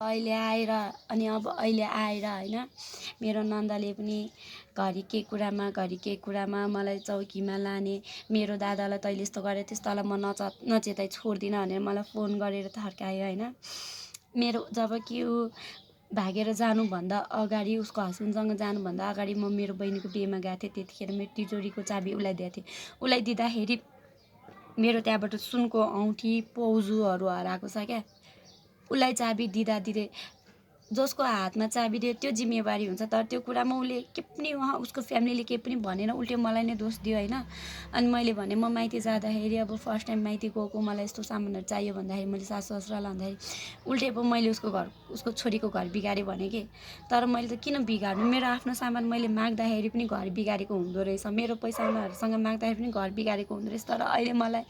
अहिले आएर अनि अब अहिले आएर होइन मेरो नन्दले पनि घरि के कुरामा मलाई चौकीमा लाने, मेरो दादालाई तैँले यस्तो गरे त्यस्तोलाई म नचेताइ छोड्दिनँ भनेर मलाई फोन गरेर थर्कायो होइन। मेरो जब कि ऊ भागेर जानुभन्दा अगाडि, उसको हस्बेन्डसँग जानुभन्दा अगाडि म मेरो बहिनीको बिहेमा गएको थिएँ। त्यतिखेर मेरो तिजोरीको चाबी उसलाई दिएको थिएँ। उसलाई दिँदाखेरि मेरो त्यहाँबाट सुनको औँठी पाउजुहरू हराएको छ क्या। उसलाई चाबी दिँदै जसको हातमा चाबी दियो त्यो जिम्मेवारी हुन्छ, तर त्यो कुरामा उसले के पनि उसको फ्यामिलीले केही पनि भनेन, उल्टै मलाई नै दोष दियो होइन। अनि मैले भने म माइती जाँदाखेरि अब फर्स्ट टाइम माइती गएको, मलाई यस्तो सामानहरू चाहियो भन्दाखेरि मैले सासु ससुरालाई भन्दाखेरि उल्टै अब मैले उसको छोरीको घर बिगारेँ भने कि। तर मैले त किन बिगार्नु, मेरो आफ्नो सामान मैले माग्दाखेरि पनि घर बिगारेको हुँदो रहेछ, मेरो पैसा उनीहरूसँग माग्दाखेरि पनि घर बिगारेको हुँदो रहेछ। तर अहिले मलाई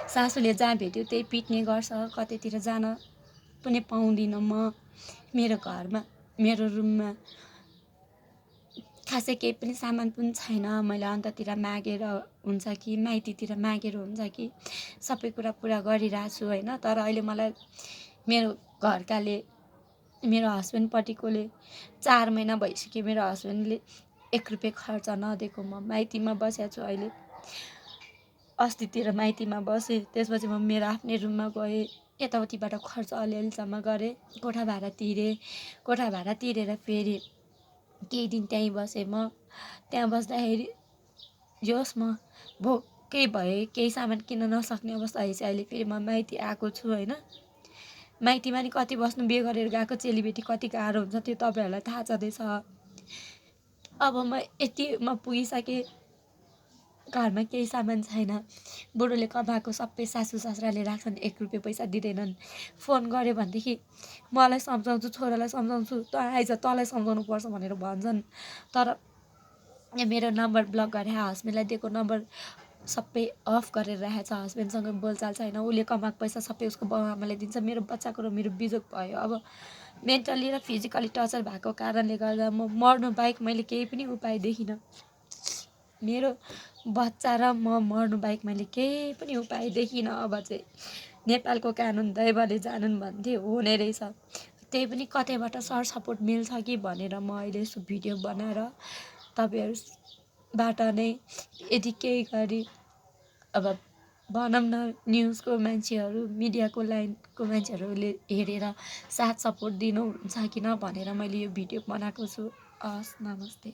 सासूले जहाँ भेट्यो त्यही पिट्ने गर्छ, कतैतिर जान पनि पाउँदिनँ म। मेरो घरमा मेरो रुममा खासै केही पनि सामान पनि छैन। मैले अन्ततिर मागेर हुन्छ कि माइतीतिर मागेर हुन्छ कि सबै कुरा पुरा गरिरहेको छु होइन। तर अहिले मलाई मेरो घरकाले, मेरो हस्बेन्डपट्टिकोले 4 महिना भइसक्यो मेरो हस्बेन्डले 1 रुपियाँ खर्च नदिएको। म माइतीमा बसेको छु अहिले। अस्तितिर माइतीमा बसेँ, त्यसपछि म मेरो आफ्नै रुममा गएँ, यताउतिबाट खर्च अलिअलि जम्मा गरेँ, कोठा भाडा तिरेँ। कोठा भाडा तिरेर फेरि केही दिन त्यहीँ बसेँ। म त्यहाँ बस्दाखेरि जोस् म भोकै भएँ, केही सामान किन्न नसक्ने अवस्था भएपछि अहिले फेरि म माइती आएको छु होइन। माइतीमा नि कति बस्नु, बिहे गरेर गएको चेलीबेटी कति गाह्रो हुन्छ त्यो तपाईँहरूलाई थाहा छँदैछ। अब म यतिमा पुगिसकेँ, घरमा केही सामान छैन, बुढोले कमाएको सबै सासू ससुराले राख्छन्, 1 रुपियाँ पैसा दिँदैनन्। फोन गऱ्यो भनेदेखि मलाई सम्झाउँछु, छोरालाई सम्झाउँछु, तँ आइज तँलाई सम्झाउनु पर्छ भनेर भन्छन्। तर मेरो नम्बर ब्लक गरेर हस्बेन्डलाई दिएको नम्बर सबै अफ गरेर राखेको छ। हस्बेन्डसँग बोलचाल छैन, उसले कमाएको पैसा सबै उसको बाउआमाले दिन्छ। मेरो बच्चाको र मेरो बिजोग भयो। अब मेन्टली र फिजिकली टर्चर भएको कारणले गर्दा म मर्नु बाहेक मैले केही पनि उपाय देखिनँ। मेरो बच्चा र म मर्नु बाहेक मैले केही पनि उपाय देखिनँ। अब चाहिँ नेपालको कानुन दैवले जानुन् भन्थे, हुने रहेछ। त्यही पनि कतैबाट सर सपोर्ट मिल्छ कि भनेर म अहिले यसो भिडियो बनाएर तपाईँहरूबाट नै यदि केही गरी अब भनौँ न न्युजको मान्छेहरू, मिडियाको लाइनको मान्छेहरूले हेरेर साथ सपोर्ट दिनुहुन्छ कि न भनेर मैले यो भिडियो बनाएको छु। हस्, नमस्ते।